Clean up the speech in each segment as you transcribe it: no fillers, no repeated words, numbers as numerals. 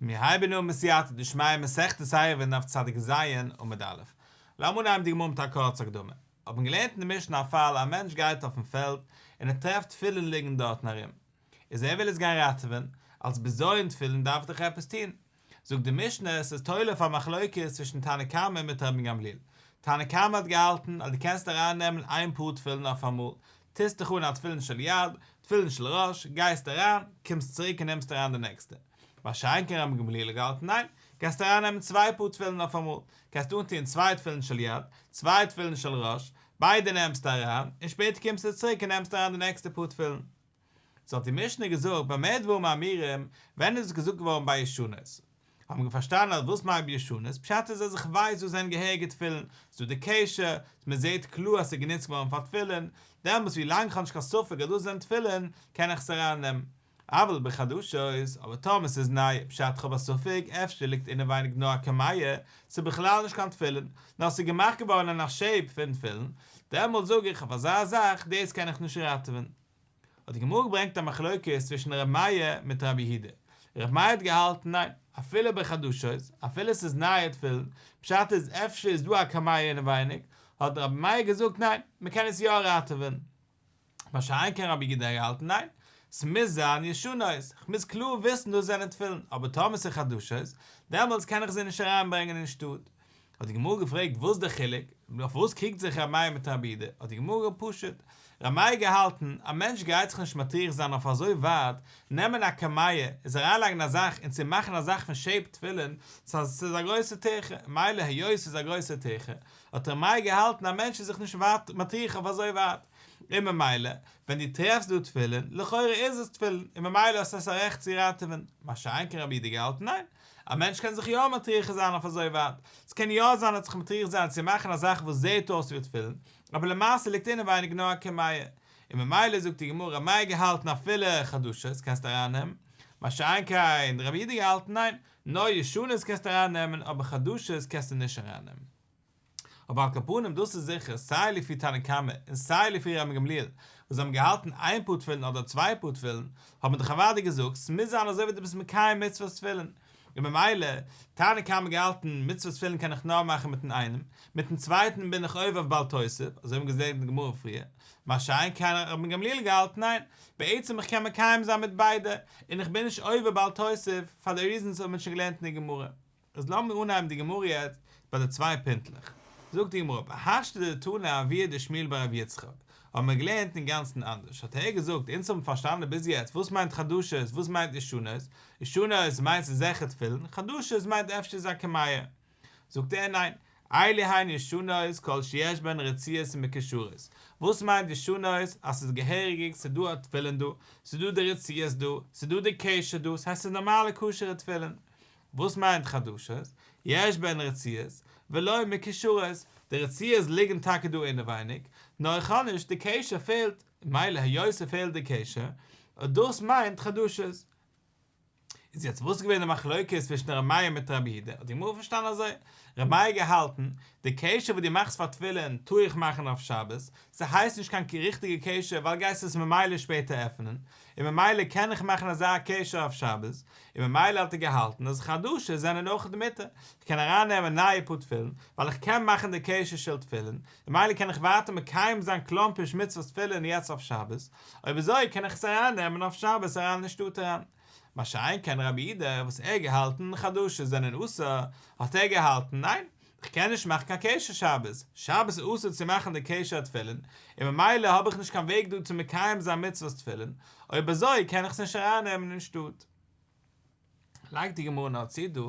מיר הייבן אן בסייעתא דשמיא מסכת עירובין דף צדיק ז עמוד א'. לאמיר אנהייבן די גמרא מיט א קורצע הקדמה. האט מען געלערנט אין די משנה א פאל א מענטש גייט אויפן פעלד און ער טרעפט תפילין ליגן דארטן ארום. איז ער וויל עס גיין ראטעווען, אלס בזיון תפילין דארף ער דאך עפעס טון. זאגט די משנה עס איז תולה אויף א מחלוקת צווישן תנא קמא מיט רבן גמליאל. תנא קמא האט געהאלטן אז דו קענסט אריין נעמען איין פאר תפילין אויף אמאל, טוסט דיך אן א תפילין של יד, תפילין של ראש, גייסט אריין, קומסט צוריק און נעמסט אריין די נעקסטע. מה שאין כן רבן גמליאל האט געהאלטן ניין, קענסט אריין נעמען צוויי פאר תפילין אויף אמאל, קענסט אנטוען צוויי תפילין של יד, צוויי תפילין של ראש, ביידע נעמסטו אריין, און שפעטער קומסטו צוריק און נעמסט אריין די נעקסטע פאר תפילין. סאו האט די משנה געזאגט במה דברים אמורים, ווען איז עס געזאגט געווארן ביי ישנות? האט מען פארשטאנען אז וואס מיינט בישנות, פשט איז אז איך ווייס דאס זענען געהעריגע תפילין, ס'איז דא די קשר, מען זעט קלאר אז ס'איז גענוצט געווארן פאר תפילין, דעמאלטס ווי לאנג איך האב נישט קיין ספק אז דאס זענען תפילין, קען איך עס אריין נעמען. אבל בחדשות, אבער טאמער ס'איז ניי, פשט איך האב א ספק, אפשר ליגט אינעווייניג נאר א קמיע, ס'איז בכלל נישט קיין תפילין, נאר ס'איז געמאכט געווארן אין א shape פון תפילין, דעמאלטס זאג איך אויף אזא זאך, דאס קען איך נישט ראטעווען. האט די גמרא געברענגט א מחלוקת צווישן ר' מאיר מיט רבי יהודה, ר' מאיר האט געהאלטן ניין, אפילו בחדשות, אפילו ס'איז נייע תפילין, פשט איז אפשר איז דא א קמיע אינעווייניג, האט רבי מאיר געזאגט ניין, מ'קען עס יא ראטעווען. מה שאין כן רבי יהודה האט געהאלטן ניין, ס'מוז זיין ישנות, כ'מוז קלאר וויסן דאס זענען תפילין, אבער טאמער ס'איז חדשות, דעמאלטס קען איך זיי נישט אריינברענגען אין שטאט. האט די גמרא געפרעגט וואס די חילוק, אויף וואס קריגט זיך ר' מאיר מיט רבי יהודה, האט די גמרא פשוט, ר' מאיר געהאלטן, א מענטש גייט זיך נישט מטריח זיין אויף אזוי ווייט, נעמען א קמיע, עס אריינלייגן א זאך און צו מאכן א זאך פון shape תפילין, ס'איז א גרויסע טרחה, מילא היות ס'איז א גרויסע טרחה, האט ר' מאיר געהאלטן א מענטש איז זיך נישט מטריח אויף אזוי ווייט, און ממילא ווען דו טרעפסט דא תפילין, לכאורה איז עס תפילין, און ממילא האסטו עס א רעכט צו ראטעווען, מה שאין כן רבי יהודה געהאלטן ניין, א מענטש קען זיך יא מטריח זיין אויף אזוי ווייט, ס'קען יא זיין ער האט זיך מטריח זיין צו מאכן א זאך וואס זעהט אויס ווי תפילין, אבער למעשה ליגט אינעווייניג נאר א קמיע, און ממילא זאגט די גמרא ר' מאיר געהאלטן אפילו חדשות קענסטו ארייננעמען, מה שאין כן רבי יהודה געהאלטן ניין, נאר ישנות קענסטו ארייננעמען אבער חדשות קענסטו נישט ארייננעמען. אבער על כל פנים דאס איז זיכער סיי לפי תנא קמא און סיי לפי רבן גמליאל וואס זיי האבן געהאלטן איין פאר תפילין אדער צוויי פאר תפילין האט מען דאך אוודאי געזאגט ס'מוז זיין אזוי ווי דו ביסט מקיים מצוות תפילין און ממילא תנא קמא געהאלטן מצוות תפילין קען איך נאר מאכן מיטן איינעם מיטן צווייטן בין איך עובר אויף בל תוסיף אזוי האבן מיר געזען אין די גמרא פריער מה שאין כן רבן גמליאל געהאלטן ניין בעצם איך קען מקיים זיין מיט ביידע און איך בין נישט עובר בל תוסיף פאר די reasons וואס מען האט שוין געלערנט אין די גמרא. איז לאמיר אנהייבן די גמרא יעצט ביי די צוויי פינטלעך. זאגט די גמרא, והשתא דתנא אבוה דשמואל בר רב יצחק, האבן מיר געלערנט אינגאנצן אנדערש, האט ער געזאגט, אונז האבן פארשטאנען ביז יעצט וואס מיינט חדשות, וואס מיינט ישנות, ישנות מיינט ס'איז זיכער תפילין, חדשות מיינט אפשר איז א קמיע. זאגט ער ניין, אלו הן ישנות כל שיש בהן רצועות ומקושרות, וואס מיינט ישנות, אז ס'איז געהעריג, ס'איז דא א תפילין דא, ס'איז דא די רצועות דא, ס'איז דא די קשר דא, ס'הייסט ס'איז נארמאלע כשר'ע תפילין. וואס מיינט חדשות? יש בהן רצועות, ולא מקושרות, די רצועות ליגן טאקע דא אינעווייניג, נאר איך האב נישט, די קשר פעלט, מילא היות ס'פעלט די קשר, דאס מיינט חדשות. איז יעצט וואס איז געווען די מחלוקת צווישן ר' מאיר מיט רבי יהודה? האט די גמרא פארשטאנען אזוי, ר' מאיר געהאלטן, די קשר וואס דו מאכסט פאר תפילין טאר איך מאכן אויף שבת, ס'הייסט נישט קיין ריכטיגע קשר ווייל גייסט עס ממילא שפעטער עפענען, און ממילא קען איך מאכן אזא קשר אויף שבת, און ממילא האט ער געהאלטן אז חדשות זענען אויך מותר, איך קען ארייננעמען נייע פאר תפילין, ווייל איך קען מאכן די קשר של תפילין, ממילא קען איך ווייטער מקיים זיין קלאמפיש מצוות תפילין יעצט אויף שבת, אויב אזוי קען איך עס ארייננעמען אויף שבת אריין אין שטאט אריין. מה שאין כן רבי יהודה וואס ער געהאלטן חדשות זענען אסור, האט ער געהאלטן ניין, איך קען נישט מאכן קיין קשר שבת, שבת איז אסור צו מאכן די קשר תפילין, און ממילא האב איך נישט קיין וועג דא צו מקיים זיין מצוות תפילין, אויב אזוי קען איך עס נישט ארייננעמען אין שטאט. לייגט די גמרא נאר צו דא,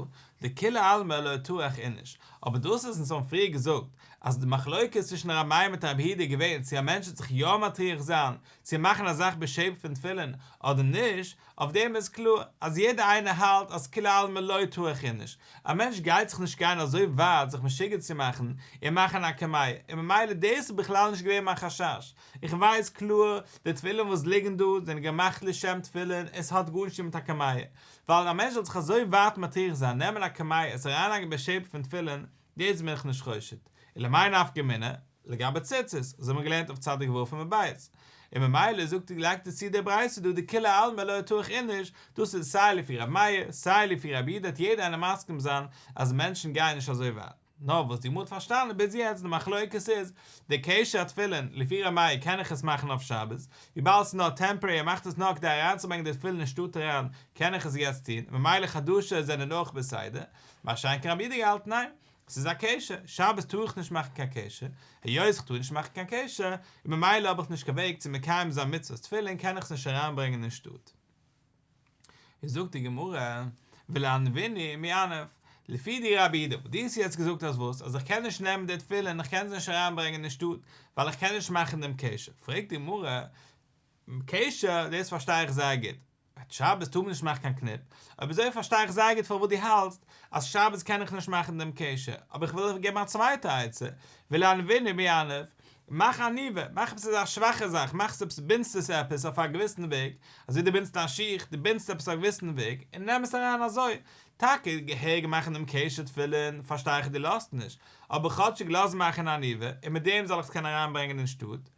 דכולי עלמא לא טרח איניש, אבער דאס וואס אונז האבן פריער געזאגט אז די מחלוקת צווישן ר' מאיר מיט רבי יהודה איז געווען צו א מענטש וועט זיך יא מטריח זיין צו מאכן א זאך ב shape פון תפילין אדער נישט, אויף דעם איז קלאר אז יעדער איינער האלט אז כולי עלמא לא טרח איניש, א מענטש גייט זיך נישט גיין אזוי ווייט זיך משוגע צו מאכן און מאכן א קמיע, און ממילא דאס איז בכלל נישט געווען מיין חשש, איך ווייס קלאר די תפילין וואס ליגן דא זענען געמאכט לשם תפילין, עס האט גארנישט צו מיט א קמיע, ווייל א מענטש זאל זיך אזוי ווייט מטריח זיין נעמען א קמיע עס אריינלייגן ב shape פון תפילין, דאס בין איך נישט חושד, ולמאי נפקא מינה? לגבי ציצית, אזוי האט מען געלערנט אויף צדיק ו' עמוד ב'. און ממילא זאגט לייגט עס צו די ברייתא דא דכולי עלמא לא טרח איניש, דאס איז סיי לפי ר' מאיר סיי לפי רבי יהודה וועט יעדער איינער מסכים זיין אז מענטשן גייען נישט אזוי ווייט. נאר וואס די גמרא האט פארשטאנען ביז יעצט די מחלוקת איז, די קשר התפילין, לפי ר' מאיר קען איך עס מאכן אויף שבת, וויבאלד ס'איז נאר טעמפארערי ער מאכט עס נאר כדי אריינצוברענגען די תפילין אין שטאט אריין קען איך עס יעצט טון, ממילא חדשות זענען אויך בסדר, מה שאין כן רבי יהודה געהאלטן ניין, ס'איז א קשר, שבת טאר איך נישט מאכן קיין קשר, היות איך טאר נישט מאכן קיין קשר, און ממילא האב איך נישט קיין וועג צו מקיים זיין מצוות תפילין קען איך עס נישט אריינברענגען אין שטאט. איז זאגט די גמרא, ולענווינהו מיענב, לפי די רבי יהודה, וואס דו האסט יעצט געזאגט אז וואס, אז איך קען נישט נעמען די תפילין, איך קען זיי נישט אריינברענגען אין שטאט, ווייל איך קען נישט מאכן דעם קשר, פרעגט די גמרא, קשר, דאס פארשטיי איך זייער גוט, שבת טאר מען נישט מאכן קיין קניפ, אויב אזוי פארשטיי איך זייער גוט פארוואס דו האלטסט אז שבת קען איך נישט מאכן דעם קשר, אבער איך וויל דיך געבן א צווייטע עצה, ולענווינהו מיענב, מאך עניבה, מאך עפעס אזא שוואכע זאך, מאך עפעס, בינדסט עס עפעס אויף א געוויסן וועג, אזוי דו בינדסט א שיך, דו בינדסט עפעס אויף א געוויסן וועג, און נעם עס אריין אזוי, טאקע געהעריג מאכן דעם קשר תפילין, פארשטיי איך דו לאזט נישט, אבער כאטשיג לאז מאכן עניבה, און מיט דעם זאל איך עס קענען אריינברענגען אין שטאט.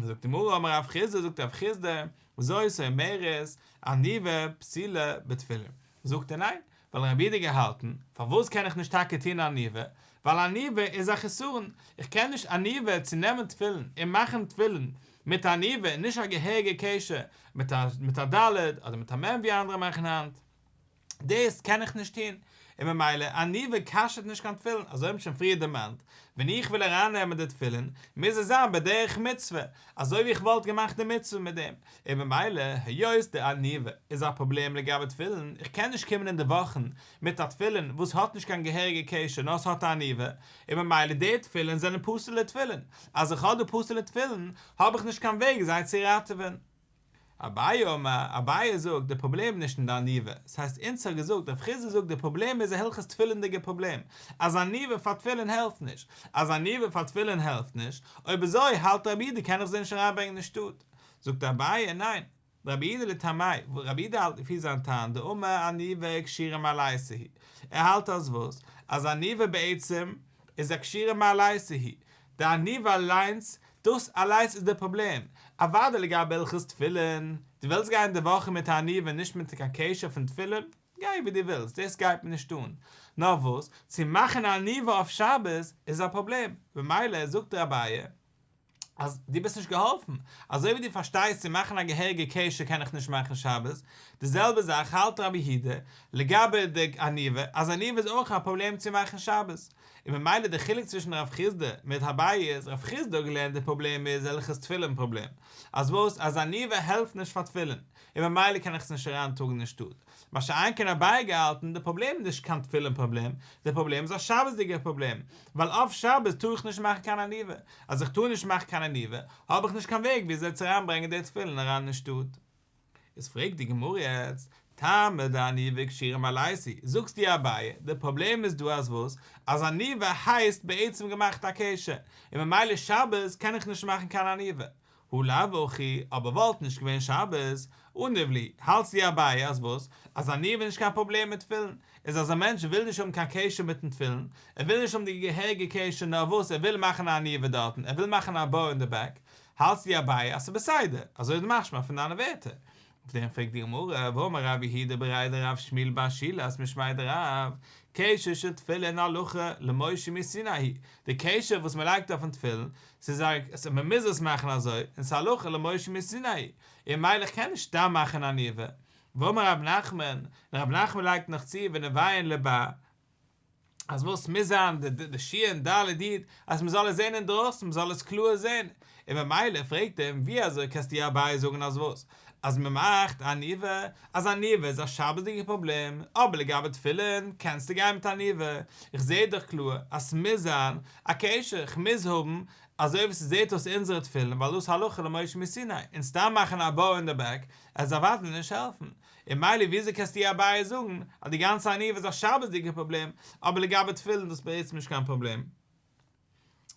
זאגט די גמרא אמר רב חסדא זאגט רב חסדא זאת אומרת עניבה פסולה בתפילין זאגט ער ניין ווייל רבי יהודה געהאלטן פארוואס קען איך נישט טאקע טון עניבה ווייל עניבה איז א חסרון איך קען נישט עניבה צו נעמען תפילין און מאכן תפילין מיט עניבה און נישט א געהעריגע קשר מיט א מיט א ד' אדער מיט א מ' ווי אנדערע מאכן היינט. דאס קען איך נישט טון, און ממילא עניבה כשר'ט נישט קיין תפילין, אזוי האט מען שוין פריער דערמאנט, ווען איך וויל ארייננעמען די תפילין, מוז עס זיין בדרך מצוה, אזוי ווי איך וואלט געמאכט די מצוה מיט דעם, און ממילא היות די עניבה איז א פראבלעם לגבי תפילין, איך קען נישט קומען אין די וואכן מיט א תפילין וואס האט נישט קיין געהעריגע קשר נאר עס האט א עניבה, און ממילא די תפילין זענען פסול'ע תפילין, אז איך האב דא פסול'ע תפילין, האב איך נישט קיין וועג זיי צו ראטעווען. אביי אמר, אביי זאגט, די פראבלעם איז נישט אין די עניבה, ס'הייסט אונז האט געזאגט, רב חסדא זאגט די פראבלעם איז א הלכות תפילין'דיגע פראבלעם, אז עניבה פאר תפילין העלפט נישט, אז עניבה פאר תפילין העלפט נישט, אויב אזוי האלט רבי יהודה קען איך זיי נישט אריינברענגען אין שטאט. זאגט אביי, ניין, רבי יהודה לטעמיה, רבי יהודה האלט לפי זיין טעם, דאמר עניבה קשירה מעלייתא היא, ער האלט אז וואס? אז עניבה בעצם איז א קשירה מעלייתא היא, די עניבה אליינס דאס אליינס איז די פראבלעם. אוודאי לגבי הלכות תפילין, דו ווילסט גיין די וואכן מיט א עניבה און נישט מיט קיין קשר פון תפילין, גיי ווי דו ווילסט, דאס גייט מיר נישט אן. נאר וואס, צו מאכן א עניבה אויף שבת איז א פראבלעם, במילא זאגט דיר אביי אז דו ביסט נישט געהאלפן, אזוי ווי דו פארשטייסט צו מאכן א געהעריגע קשר קען איך נישט מאכן שבת, די זעלבע זאך האלט רבי יהודה לגבי די עניבה, אז עניבה איז אויך א פראבלעם צו מאכן שבת. און ממילא די חילוק צווישן רב חסדא מיט אביי איז, רב חסדא האט געלערנט די פראבלעם איז הלכות תפילין פראבלעם, אז וואס אז עניבה העלפט נישט פאר תפילין, און ממילא קען איך עס נישט אריין טראגן אין שטאט, מה שאין כן אביי געהאלטן די פראבלעם איז נישט קיין תפילין פראבלעם, די פראבלעם איז א שבת'דיגער פראבלעם, ווייל אויף שבת טאר איך נישט מאכן קיין עניבה, אז איך טאר נישט מאכן קיין עניבה, האב איך נישט קיין וועג ווי אזוי צו אריין ברענגען די תפילין אריין אין שטאט. איז פרעגט די גמרא יעצט, טעמא דעניבה קשירה מעלייתא היא, זאגסטו אביי, די פראבלעם איז דא אז וואס? אז עניבה הייסט בעצם געמאכט א קשר, און ממילא שבת קען איך נישט מאכן קיין עניבה, הא לאו הכי, אבער וואלט נישט געווען שבת, עניב להו, האלטסטו אביי אז וואס? אז עניבה איז נישט קיין פראבלעם מיט תפילין, איז אז א מענטש וויל נישט האבן קיין קשר מיטן תפילין, ער וויל נישט האבן די געהעריגע קשר נאר וואס ער וויל מאכן א עניבה דארטן, ער וויל מאכן א באו אין די בעק, האלטסטו אביי אז ס'איז בסדר, אזוי איז משמע פון דיינע ווערטער. אויף דעם פרעגט די גמרא, והאמר רב יהודה בריה דרב שמואל בר שילת משמיה דרב, קשר של תפילין הלכה למשה מסיני היא, די קשר וואס מ'לייגט אויפן תפילין, ס'איז א, מ'מוז עס מאכן אזוי, און ס'איז הלכה למשה מסיני היא, און ממילא איך קען נישט סתם מאכן עניבה. והאמר רב נחמן, און רב נחמן לייגט נאך צו וניבעין לבר, אז וואס מוז זיין די שין ד' יוד אז מען זאל עס זען אינדרויסן מען זאל עס קלאר זען, און ממילא פרעגט אים ווי אזוי קענסטו אביי זאגן אז וואס אז מען מאכט עניבה אז עניבה איז א שבת'דיגע פראבלעם אבער לגבי תפילין קענסטו גיין מיט עניבה, איך זע דאך קלאר אז ס'מוז זיין א קשר כ'מוז האבן אזוי ווי ס'זעט אויס אונזערע תפילין ווייל דאס הלכה למשה מסיני און סתם מאכן א באו אין די בעק עס אוודאי נישט העלפן. און ממילא וויאזוי קענסטו אביי זאגן אז די גאנצע עניבה איז א שבת'דיגע פראבלעם, אבער לגבי תפילין איז דאס בעצם נישט קיין פראבלעם?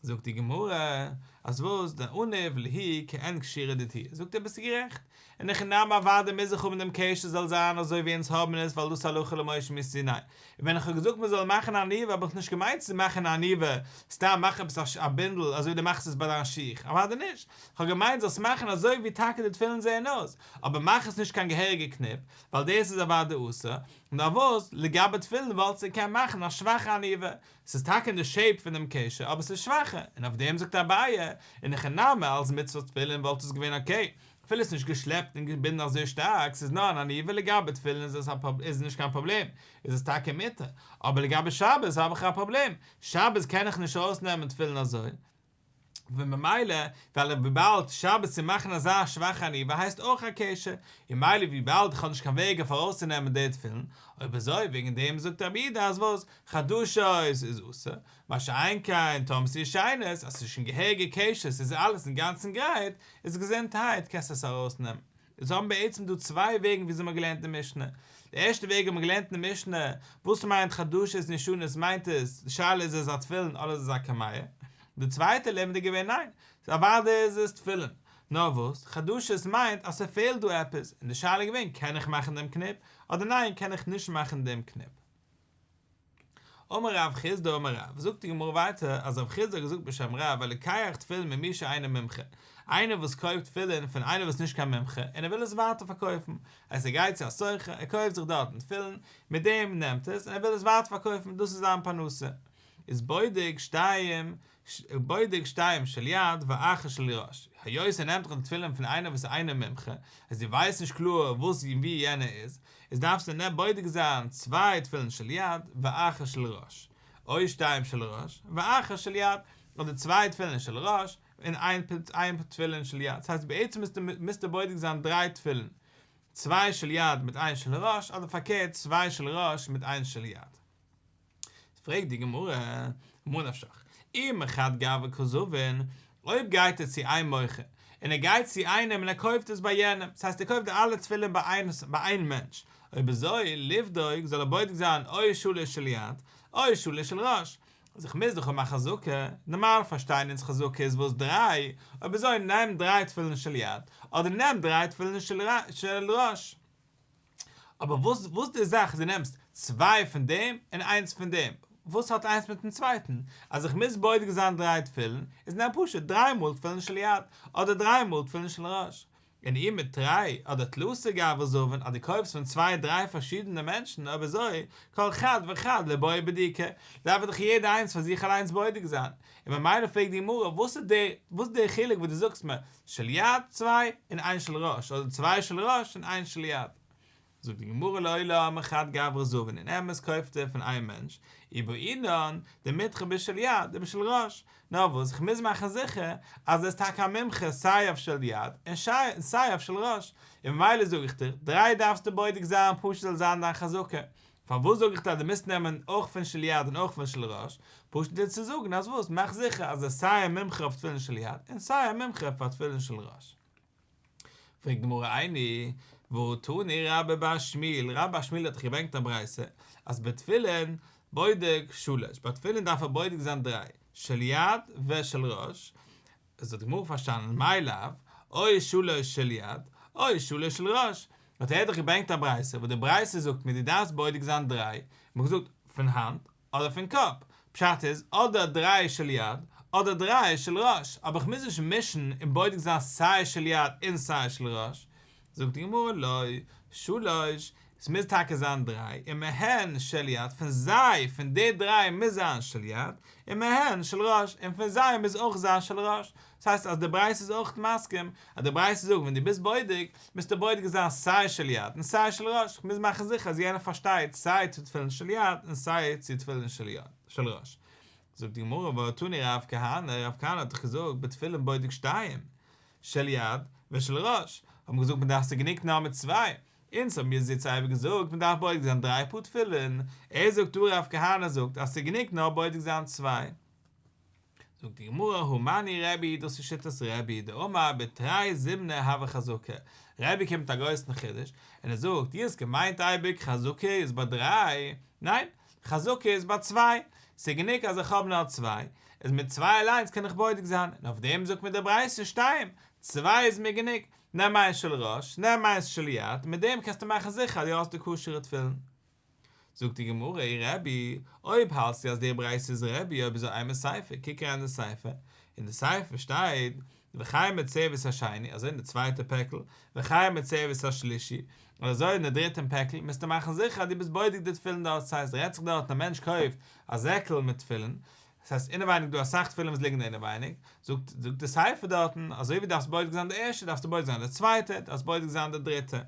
זאגט די גמרא. אז וואס דעניב להו כעין קשירה דידהו, זאגט ער ביסטו גערעכט, אין הכי נמי אוודאי מוז איך האבן דעם קשר זאל זיין אזוי ווי אונז האבן עס ווייל דאס איז הלכה למשה מסיני, און ווען איך האב געזאגט מען זאל מאכן א עניבה האב איך נישט געמיינט צו מאכן א עניבה סתם מאך עפעס א בינדל אזוי ווי דו מאכסט עס ביי דיין שיך, אוודאי נישט, איך האב געמיינט זאלסט מאכן אזוי ווי טאקע די תפילין זעען אויס, אבער מאך עס נישט קיין געהעריגע קניפ, ווייל דאס איז אוודאי אסור, נאר וואס, לגבי תפילין וואלטסטו געקענט מאכן א שוואכע עניבה, ס'איז טאקע אין די שעיפ פון דעם קשר אבער ס'איז שוואכער, און אויף דעם זאגט אביי, אין הכי נמי אלס מצוות תפילין וואלט עס געווען אקעי, אפילו ס'איז נישט געשלעפט און געבינדן אזוי שטארק, ס'איז נאר אן עניבה לגבי תפילין איז עס איז נישט קיין פראבלעם, איז עס טאקע מותר, אבער לגבי שבת האב איך א פראבלעם, שבת קען איך נישט ארויסנעמען תפילין אזוי, וממילא, ווייל וויבאלד שבת צו מאכן אזא שוואכע עניבה הייסט אויך א קשר, און מילא וויבאלד איך האב נישט קיין וועג אויף ארויסצונעמען די תפילין, אויב אזוי וועגן דעם זאגט רבי יהודה אז וואס, חדשות איז אסור, מה שאין כן טאמער ס'איז ישנות, אז ס'איז שוין געהעריגע קשר, ס'איז אלעס אינגאנצן גרייט, איז געזונטהייט קענסטו עס ארויסנעמען. אונז האבן בעצם דא צוויי וועגן וויאזוי מ'האט געלערנט די משנה. די ערשטע וועג האט מען געלערנט אין די משנה, וואס מיינט חדשות און ישנות מיינט עס, די שאלה איז עס א תפילין אדער איז עס א קמיע. די צווייטע לימוד איז געווען ניין, אוודאי איז עס תפילין. נאר וואס, חדשות מיינט אז ס'פעלט דא עפעס, און די שאלה איז געווען קען איך מאכן דעם קניפ, אדער ניין קען איך נישט מאכן דעם קניפ. אמר רב חסדא אמר רב, זאגט די גמרא ווייטער אז רב חסדא האט געזאגט בשם רב הלוקח תפילין ממי שאינו מומחה, איינער וואס קויפט תפילין פון איינער וואס איז נישט קיין מומחה און ער וויל עס ווייטער פארקויפן, אז ער גייט צו א סוחר ער קויפט זיך דארטן תפילין, מיט דעם נעמט עס און ער וויל עס ווייטער פארקויפן דאס איז זיין פרנסה, איז בודק שתיים בודק שתיים של יד ואחת של ראש, היות ער נעמט דאך די תפילין פון איינער וואס איז אינו מומחה, אז דו ווייסט נישט קלאר וואס און ווי יענער איז, איז דארפסטו נעם בודק זיין צוויי תפילין של יד ואחת של ראש, או שתיים של ראש ואחת של יד, אדער צוויי תפילין של ראש און איין תפילין של יד, ס'הייסט בעצם מוזטו בודק זיין דריי תפילין, צוויי של יד מיט איין של ראש, אדער פארקערט צוויי של ראש מיט איין של יד. פרעגט די גמרא, ממה נפשך, אי מחד גברא קא זבין, אויב גייט ער צו איין מוכר, און ער גייט צו איינעם און ער קויפט עס ביי יענעם, דאס הייסט ער קויפט די אלע תפילין ביי איין ביי איין מענטש, אויב אזוי, לבדוק, זאל ער בודק זיין או שלש של יד, או שלש של ראש, אז איך מוז דאך האבן א חזקה, נארמאל פארשטיין אונז חזקה איז וואס דריי, אויב אזוי נעם דריי תפילין של יד, אדער נעם דריי תפילין של ראש. אבער וואס וואס די זאך דו נעמסט צוויי פון דעם און איינס פון דעם, וואס האט איינס מיטן צווייטן? אז איך מוז בודק זיין דריי תפילין, איז נעם פשוט דריי מאל תפילין של יד, אדער דריי מאל תפילין של ראש. און אי מתרי אדער תלתא גברי זבין אז דו קויפסט פון צוויי דריי פארשידענע מענטשן אויב אזוי כל חד וחד ליבעי בדיקה, דארף דאך יעדער איינס פאר זיך אליינס בודק זיין, און ממילא פרעגט די גמרא וואס איז די וואס איז די חילוק וואס דו זאגסט מיר של יד צוויי און איין של ראש אדער צוויי של ראש און איין של יד. זאגט די גמרא לעולם מחד גברא זבין אין אמת קויפט ער פון איין מענטש אי בעינן דמידחי בשל יד ובשל ראש נאר וואס איך מוז מאכן זיכער אז ער איז טאקע א מומחה סיי אויף של יד און סיי אויף של ראש און ממילא זאג איך דיר דריי דארפסטו בודק זיין פשוט זאל זיין דיין חזקה פארוואס זאג איך דיר אז דו מוזט נעמען אויך פון של יד און אויך פון של ראש? פשוט דיר צו זאגן אז וואס, מאך זיכער אז ער איז סיי א מומחה אויף תפילין של יד און סיי א מומחה פאר תפילין של ראש. פרעגט די גמרא איני, והא תני רבה בר שמואל, רבה בר שמואל האט דאך געברענגט א ברייתא אז בתפילין בודק שלש, ביי תפילין דארף ער בודק זיין דריי, של יד ושל ראש, איז האט די גמרא פארשטאנען מאי לאו, או שלש של יד, או שלש של ראש, האט ער דאך געברענגט א ברייתא וואס די ברייתא זאגט מיר דו דארפסט בודק זיין דריי, מ'האט געזאגט פון האנט אדער פון קאפ, פשט איז אדער דריי של יד אדער דריי של ראש, אבער איך מוז נישט מישן און בודק זיין סיי של יד און סיי של ראש, זאגט די גמרא לא, שלש, עס מוז טאקע זיין דריי, ומהן של יד, פון זיי, פון די דריי מוז זיין של יד, ומהן של ראש, און פון זיי מוז אויך זיין של ראש. דאס הייסט אז די ברייתא איז אויך מסכים, אז די ברייתא זאגט ווען דו ביסט בודק, מוזטו בודק זיין סיי של יד און סיי של ראש, איך מוז מאכן זיכער אז יענער פארשטייט סיי צו תפילין של יד און סיי צו תפילין של ראש. זאגט די גמרא והא תני רב כהנא, רב כהנא האט דאך געזאגט בתפילין בודק שתיים, של יד ושל ראש, האט מען געזאגט מען דארף ס'איז גענוג נאר מיט צוויי, אונז האבן מיר זיצט אייביג געזאגט מען דארף בודק זיין דריי פאר תפילין, ער זאגט דא רב כהנא זאגט אז ס'איז גענוג נאר בודק זיין צוויי. זאגט די גמרא הא מני רבי דאס איז שיטת רבי דאמר בתרי זימני הוה חזקה, רבי קומט מיט א גרויסן חידוש און ער זאגט דו האסט געמיינט אייביג חזקה איז ביי דריי, ניין, חזקה איז ביי צוויי, ס'איז גענוג אז איך האב נאר צוויי, איז מיט צוויי אליינס קען איך בודק זיין, און אויף דעם זאגט מיר די ברייתא שתיים, צוויי איז מיר גענוג, נעם איינס של ראש, נעם איינס של יד, מיט דעם קענסטו מאכן זיכער אז דו האסט די כשר'ע תפילין. זאגט די גמרא, אי רבי, אויב האלטסטו אז די ברייתא איז רבי, אויב אזוי אימא סיפא, קוק אריין אין די סיפא, אין די סיפא שטייט, וכן בצוות השני, אזוי אין די צווייטע פעקל, וכן בצוות השלישי, און אזוי אין די דריטע פעקל, מוזטו מאכן זיכער אז דו ביסט בודק די תפילין דארט, ס'הייסט רעדט זיך דארט א מענטש קויפט א זעקל מיט תפילין, עס הייסט אינעווייניג דא אסאך תפילין וואס ליגן אינעווייניג, זאגט זאגט די סיפא דארטן, אזוי ווי דארפסט בודק זיין די ערשטע דארפסטו בודק זיין די צווייטע, דארפסט בודק זיין די דריטע,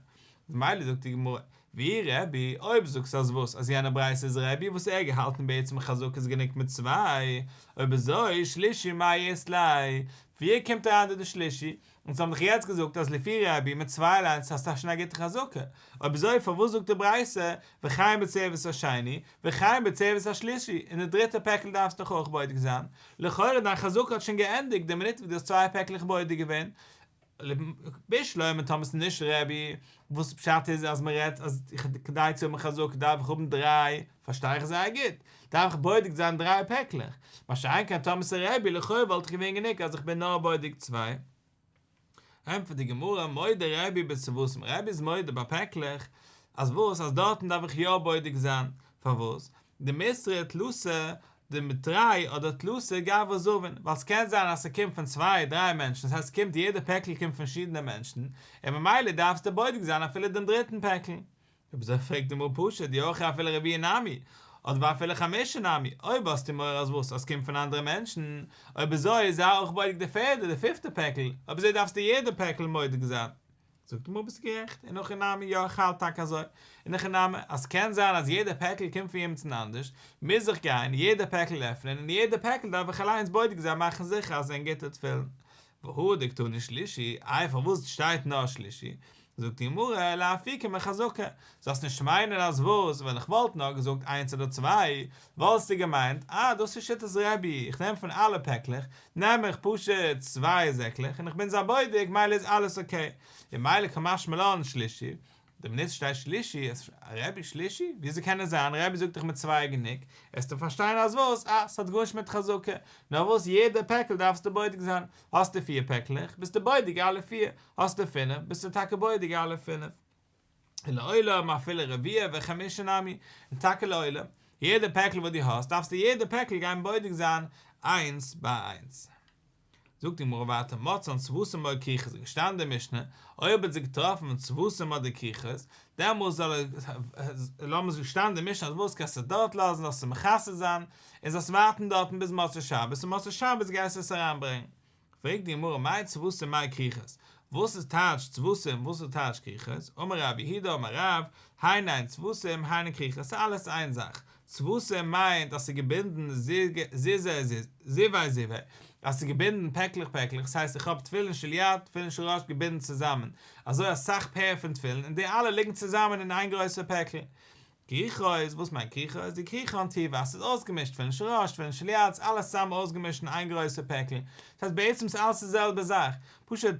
ממילא זאגט די גמרא, ואי רבי, אויב זאגסטו אז וואס, אז יענע ברייתא איז רבי וואס ער געהאלטן בעצם חזקה איז גענוג מיט צוויי, אויב אזוי שלישי מאי אית ליה, ווי קומט אריין דא די שלישי? אונז האבן דאך יעצט געזאגט אז לפי רבי מיט צוויי אליינס האסטו שוין א גוטע חזקה, אויב אזוי פארוואס זאגט די ברייתא וכן בצוות השני וכן בצוות השלישי, אין די דריטע פעקל דארפסטו דאך אויך בודק זיין, לכאורה דיין חזקה האט שוין געענדיגט די מינוט וואס דו האסט צוויי פעקלעך בודק געווען, בשלמא טאמער ס'איז נישט רבי, וואס פשט איז אז מ'רעדט אז כדי צו האבן חזקה דארף איך האבן דריי, פארשטיי איך זייער גוט, דארף איך בודק זיין דריי פעקלעך, מה שאין כן טאמער ס'איז רבי לכאו' וואלט איך געווען גענוג אז איך בין נאר בודק צוויי. ענטפערט די גמרא, מודה רבי בצוותים, רבי איז מודה ביי פעקלעך, אז וואס אז דארטן דארף איך יא בודק זיין, פארוואס? דמיתרי תלתא דמתרי אדער תלתא גברי זבין, ווייל ס'קען זיין אז ס'קומט פון צוויי דריי מענטשן, ס'הייסט ס'קומט יעדע פעקל קומט פון פארשידענע מענטשן, און ממילא דארפסטו בודק זיין אפילו דעם דריטן פעקל. אויב אזוי פרעגט די גמרא פשוט, דאי הכי אפילו רביעי נמי, אדער ואפילו חמישה נמי, אויב האסטו מורא אז וואס אז ס'קומט פון אנדערע מענטשן, אויב אזוי זיי אויך בודק די פערדע די פיפטע פעקל, אויב אזוי דארפסטו יעדע פעקל בודק זיין. זאגט די גמרא ביסט גערעכט, אין הכי נמי יא איך האלט טאקע אזוי, אין הכי נמי אז ס'קען זיין אז יעדע פעקל קומט פון יעמיצן אנדערש, מוז איך גיין יעדע פעקל עפענען און יעדע פעקל דארף איך אליינס בודק זיין מאכן זיכער אז ס'זענען גוטע תפילין. והא דקתני שלישי, איי פארוואס שטייט נאר שלישי? זאגט די גמרא, לאפוקי מחזקה, זאלסט נישט מיינען אז וואס, ווען איך וואלט נאר געזאגט איינס אדער צוויי, וואלסטו געמיינט, אה דאס איז שיטת רבי, איך נעם פון אלע פעקלעך, נעם איך פשוט צוויי זעקלעך און איך בין זיי בודק, מילא איז אלעס אקעי, און מילא קא משמע לן שלישי, די מינוט שטייט שלישי, איז רבי שלישי? וויאזוי קען עס זיין, רבי זאגט דאך מיט צוויי גענוג, עסטו פארשטיין אז וואס, אה, ס'האט גארנישט מיט חזקה, נאר וואס יעדע פעקל דארפסטו בודק זיין, האסטו פיר פעקלעך, ביסטו בודק אלע פיר, האסטו פינף, ביסטו טאקע בודק אלע פינף. ולעולם אפילו רביעה וחמישה נמי, און טאקע לעולם, יעדע פעקל וואס דו האסט, דארפסטו יעדע פעקל גיין בודק זיין איינס ביי איינס. זאגט די גמרא ווייטער מצאן צוותים או כריכות איז געשטאנען אין די משנה, אויב האט זי געטראפן צוותים אדער כריכות, דעמאלס זאל ער, לאמיר איז געשטאנען אין די משנה אז וואס קענסטו עס דארט לאזן זאלסט עס מכסה זיין, און זאלסט ווארטן דארטן ביז מוצאי שבת, און מוצאי שבת גייסטו עס אריינברענגען. פרעגט די גמרא מאי צוותים מאי כריכות, וואס איז טייטש צוותים וואס איז טייטש כריכות, אמר רב יהודה אמר רב, הן הן צוותים הן הן כריכות, ס'איז אלעס איין זאך, צוותים מיינט אז ס'איז געבינדן זיזי זיוי זיוי, אז ס'איז געבינדן פעקלעך פעקלעך, ס'הייסט איך האב תפילין של יד תפילין של ראש געבינדן צוזאמען, אזוי אסאך פער פון תפילין און די אלע ליגן צוזאמען אין איין גרויסע פעקל. כריכות, וואס מיינט כריכות? דכריכן טביבי, אז ס'איז אויסגעמישט תפילין של ראש, תפילין של יד, ס'איז אלעס צוזאמען אויסגעמישט אין איין גרויסע פעקל. דאס הייסט בעצם איז אלעס די זעלבע זאך, פשוט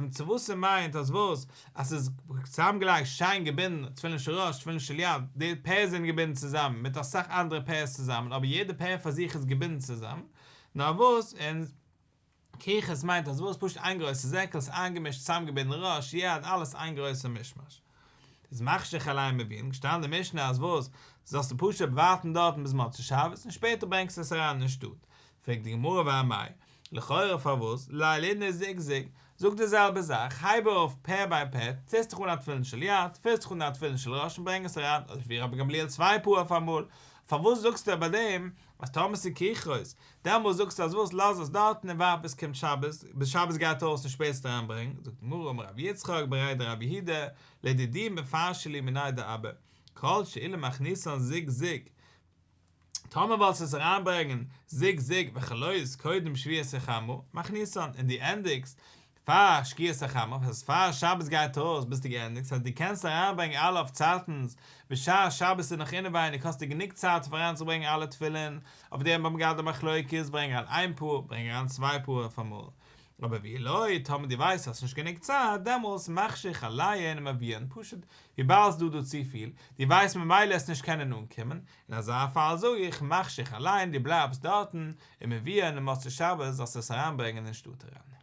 צוותים מיינט אז וואס? אז ס'איז צוזאמגעלייגט שיין געבינדן תפילין של ראש, תפילין של יד, די פער זענען געבינדן צוזאמען מיט אסאך אנדערע פערס צוזאמען, אבער יעדע פער פאר זיך איז געבינדן צוזאמען, נאר וואס? און כריכות מיינט אז וואס? פשוט איין גרויסע זעקל, ס'איז איינגעמישט צוזאמגעבינדן ראש, יד, אלעס איין גרויסע מישמאש. איז מחשיך עליהן מביאין, געשטאנען אין די משנה אז וואס? זאלסטו פשוט ווארטן דארטן ביז מוצאי שבת און שפעטער ברענגסטו עס אריין אין שטאט. פרעגט די גמרא ואמאי, לכאורה פארוואס לילינהו זוג זוג, זאג די זעלבע זאך, הייב אויף פער ביי פער, טוסט דיך אן א תפילין של יד, פילסט דיך אן א תפילין של ראש און ברענג עס אריין, אדער ווי רבן גמליאל צוויי פאר אויף אמאל, פארוואס זאגסטו ביי דעם אז טאמער ס'איז כריכות, דעמאלס זאגסטו אז וואס לאז עס דארטן און ווארט ביז קומט שבת, ביז שבת גייט אויס און שפעטער אריינברענגען, זאגט די גמרא אמר רב יצחק בריה דרב יהודה, לדידי מפרשא לי מיניה דאבא, כל שאילו מכניסן זוג זוג, טאמער וואלסטו עס אריינברענגען זוג זוג וכלות קודם שביעת החמה, מכניסן, און דו ענדיגסט פאר שקיעת החמה, וואס הייסט פאר שבת גייט אויס ביסטו געענדיגט, ס'הייסט דו קענסט אריינברענגען אלע אויף צייטנס, בשעת שבת איז נאך אינעווייניג האסטו גענוג צייט אויף אריינצוברענגען אלע תפילין, אויף דעם האבן געהאט די מחלוקת, ברענג אריין איין פאר, ברענג אריין צוויי פאר אויפאמאל. אבער ואי לא, טאמער דו ווייסט אז ס'נישט גענוג צייט, דעמאלס מחשיך עליהן ומביאן, פשוט וויבאלד ס'דא דא צופיל, דו ווייסט ממילא עסט נישט קענען אנקומען, אין אזא פאל זאג איך מחשיך עליהן דו בלייבסט דארטן, ומביאן און מוצאי שבת זאלסטו עס אריינברענגען אין שטאט אריין.